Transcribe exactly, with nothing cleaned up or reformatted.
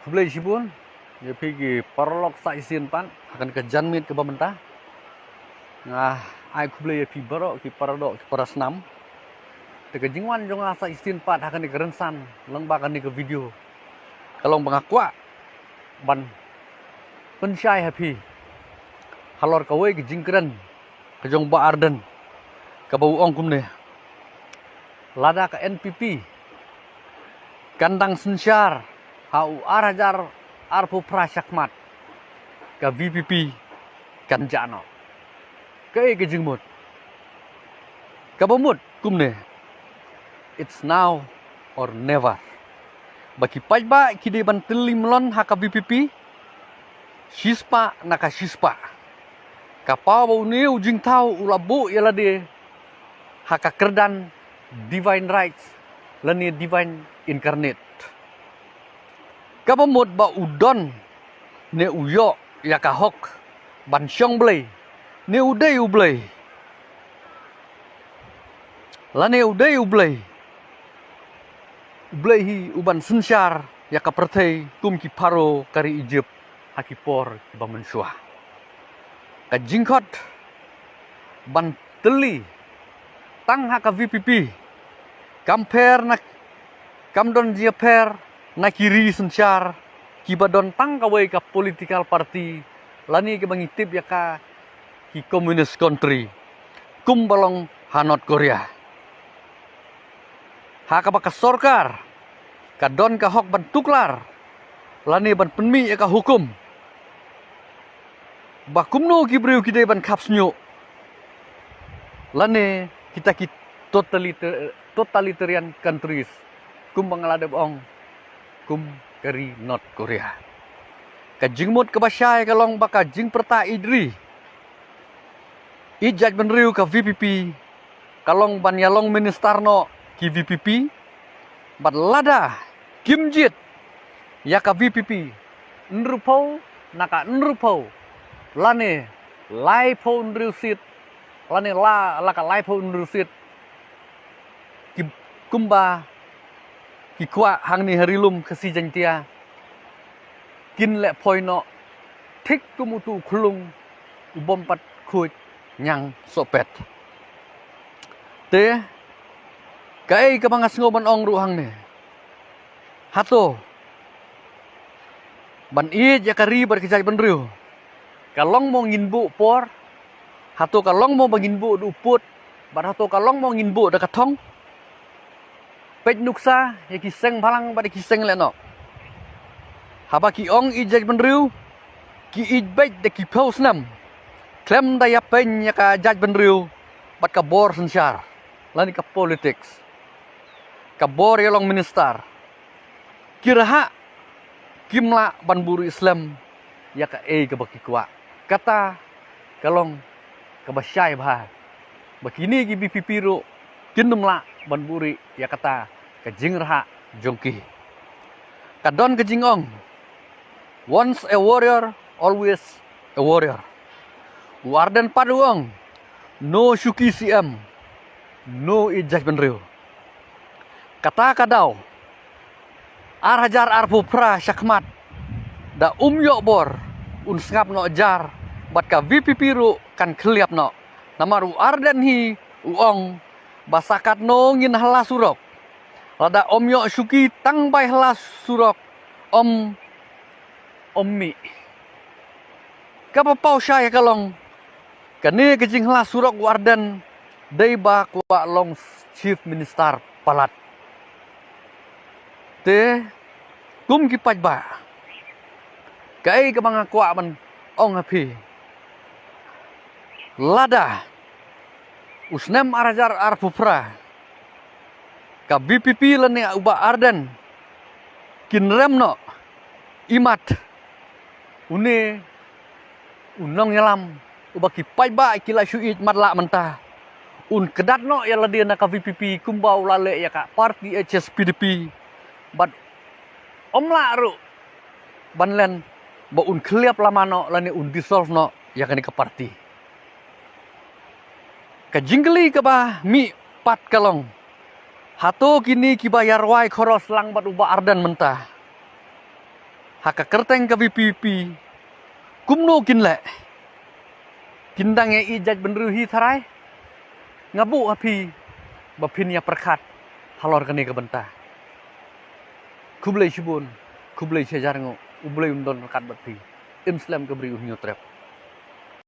Khublei shibun ïa phi ki paralok sa shisien pat ha kane ka janmiet kaba mynta. Nga ai khublei ïa phi baroh ki paradoh ki parasnam. Te ka jingwan jong nga sa shisien pat ha kane ka rynsan lyngba kane ka video ka long ba nga kwah ban pynshai ha phi halor kawei ka jingkren ka jong Bah Ardent, kaba u ong kumne: Lada ka N P P kan dang synshar ha u ar hajar arphew phra shakhmat, ka V P P kan jah noh. Kaei ka jingmut? Kaba mut kumne: It's now or never. Ba ki paidbah ki dei ban tylli mlon ha ka V P P shispah na ka shispah. Ka paw ba une u jingthaw u la buh ïa lade ha ka kyrdan divine rights lane divine incarnate. Kaba mut ba u don ne u ïoh ïa ka hok ban shong Blei, ne u dei u Blei, lane u dei u Blei, u Blei hi u ban synshar ïa ka pyrthei kum ki Pharaoh ka ri Egypt ha ki por kiba mynshuwa. Ka jingkhot ban tylli tang ha ka V P P kam pher na, kam don jingpher na ki ri synshar kiba don tang kawei ka political party lane kiba ngi tip ïa ka ki communist country, kumba long ha North Korea, ha kaba ka sorkar ka don ka hok ban tuklar lane ban pynmih ïa ka hukum ba kumno ki briew ki dei ban khap shñiuh, lane kita ki totalita-, totalitarian countries, kumba nga la dep ong, kum ka ri North Korea. Ka jingmut kaba shai ka long ba ka jingpyrta ïeit ri, ïeit jaitbynriew ka V P P ka long ban ïalong minister noh ki V P P, bad lada kim jied ïa ka V P P hynriewphew na ka hynriewphew lane laiphew hynriew seat lane la, la ka laiphew hynriew seat, ki, kumba ki kwah hangne ha Ri Lum Khasi Jaiñtia, kin leh phoi noh thik kum utu u khlung u bym pat khuid ñiang sohpet. Te kaei kaba nga sngew ban ong ruh hangne, hato ban ïeit ïa ka ri bad ka jaitbynriew ka long mo ngin buh por? Hato ka long mo ba ngin buh da u pud? Bad hato ka long mo ngin buh da ka thong? Peit nuksa ïa ki seng bhalang bad ïa ki seng lehnoh. Haba ki ong ïeit jaitbynriew, ki ïeit beit da ki phew snem, khlem da ïapeiñ ïa ka jaitbynriew bad ka bor synshar lane ka politics, ka bor ïalong minister. Ki rhah, kim lah ban buhrieh slem ïa kaei kaba ki kwah. Kata ka long kaba shai bha ba kine ki V P P ruh kin nym lah ban buhrieh ïa kata ka jingrhah jong ki. Ka don ka jingong, once a warrior, always a warrior. U Ardent pat u ong, no shuki C M, no ïeit jaitbynriew. Kata ka daw, ar hajar arphew phra shakhmat, da um ïoh bor, un sngap noh jar, bad ka V P P ruh kan khylliap noh. Namar u Ardent hi u ong ba sa katno ngin hylla surok, lada ym ïoh shuki tang bai hylla surok, ym, ym mih. Kaba paw shai ka long, kane ka jinghylla surok u Ardent dei ba kwah long Chief Minister palat. Te kum ki paidbah, kaei kaba nga kwah ban ong ha phi, lada u snem ar hajar arphew phra ka V P P lane u Bah Ardent kin rem noh, imat une u nongïalam uba ki paidbah ki la shu ïeit matlah mynta un kdat noh ïa lade na ka V P P kumba u la leh ïa ka party H S P D P, bad ym lah ruh ban len ba un khylliap lama noh lane un dissolve noh ïa kane ka party. Ka jingkylli kaba mih pat ka long, hato kine kiba ïarwai khoros lang bad u Bah Ardent mynta, Ha ka kyrteng ka VPP, kumno kin leh? Kin dang ïa i jait bynriew hi tharai? Nga buh ha phi ba phin ïa pyrkhat halor kane ka bynta. Khublei shibun, khublei shihajar nguh, U Blei un don ryngkat bad phi. Im slem ka bri U Hynñiewtrep.